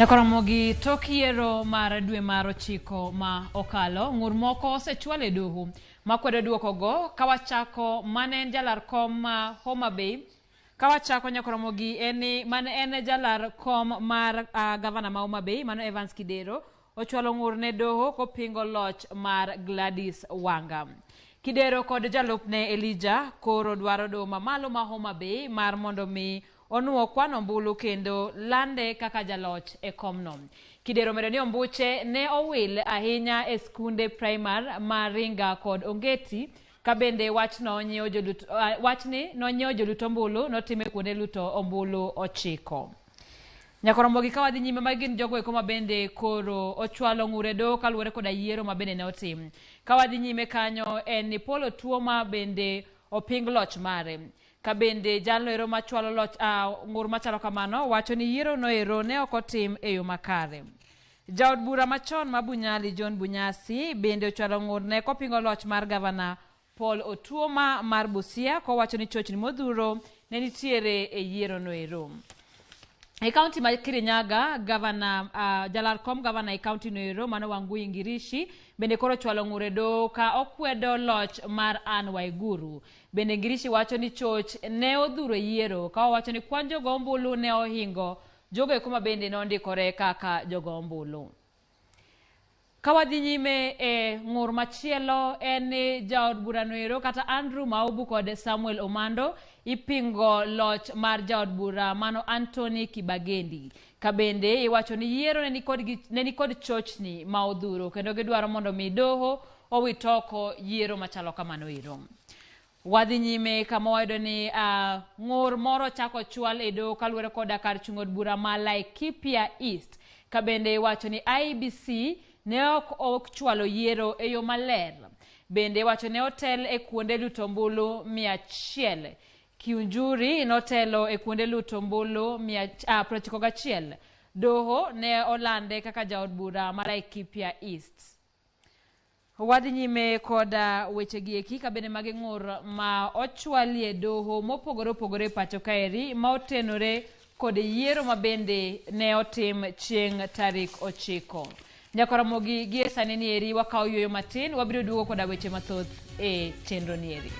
Nyakoromogi tok yiero mar dwe mar 9 ma okalo, ng'ur moko osechwal e doho makwedo duokogo. Kawachako mane en jalar kom ma Homa Bay. Kawachako Nyakoromogi en ni mane en jalar kom mar gavana ma Homa Bay, mano Evans Kidero, ochwalo ng'ur ne doho kopingo loch mar Gladys Wanga. Kidero kod jalupne Elijah koro dwaro doho mamalo ma Homa Bay mar mondo mi onuo kwan ombulu kendo lande kaka jaloch e komno. Kidero omedo ni ombuche ne owil ahinya e skunde primar ma Ringa kod Ongeti, ka bende wachno nyiewo jolut, wachni nonyiewo jolut ombulu notime kuonde luto ombulu 9. Nyakoromogi ka wadhi nyime, magi gin jogo eko ma bende koro ochwalo ng'ur e doho kaluwore koda yiero ma bende ne otim. Ka wadhi nyime kanyo en ni Paul Otuoma bende oping loch mare. Ka bende jalno ero machwalo loch ng'ur machalo kamano wacho ni yiero no ero ne ok otim e yo makare. Jaod bura machon ma Bunyali John Bunyasi bende ochwalo ng'ur ne kopingo loch mar gavana Paul Otuoma mar Busia kowacho ni chochni modhuro ne nitiere e yiero no ero. E kaunti ma Kirinyaga, gavana jalar kom gavana e kaunti no ero mano Wangui Ngirishi bende koro ochwalo ng'ur e doho ka okwedo loch mar Anne Waiguru. Bende Ngirishi wacho ni choch ne odhuro e yiero ka owacho ni kwan jogo ombulu ne ohingo jogo eko ma bende nondikore kaka jogo ombulu. Ka wadhi nyime e ng'ur machielo en ni jaod burano ero kata Andrew Maubu kod Samuel Omando ipingo loch mar jaod bura mano Anthony Kibagendi. Ka bende iwacho ni yiero ne nikod chochni ma odhuro kendo gidwaro mondo mi doho owit oko yiero machalo kamano ero. Wadhi nyime kama wayudo ni ng'ur moro chako chwal e doho kaluwore koda kar chung' od bura ma Laikipia East. Ka bende iwacho ni IEBC ne ok ochwalo yiero e yo maler. Bende iwacho ne otel e kuonde luto ombulu 100. Kiunjuri notelo e kuonde luto ombulu 91. Doho ne olande kaka jaod bura ma Laikipia East. Wadhi nyime koda weche gi eki ka bende magi ng'ur ma ochwalie doho mopogore opogore e pacho kaeri ma otenore kod yiero ma bende ne otim chieng' tarik 9. Nyakoromogi gie sani ni eri wakawo yueyo matin, wabiro duogo koda weche mathoth e chenro ni eri.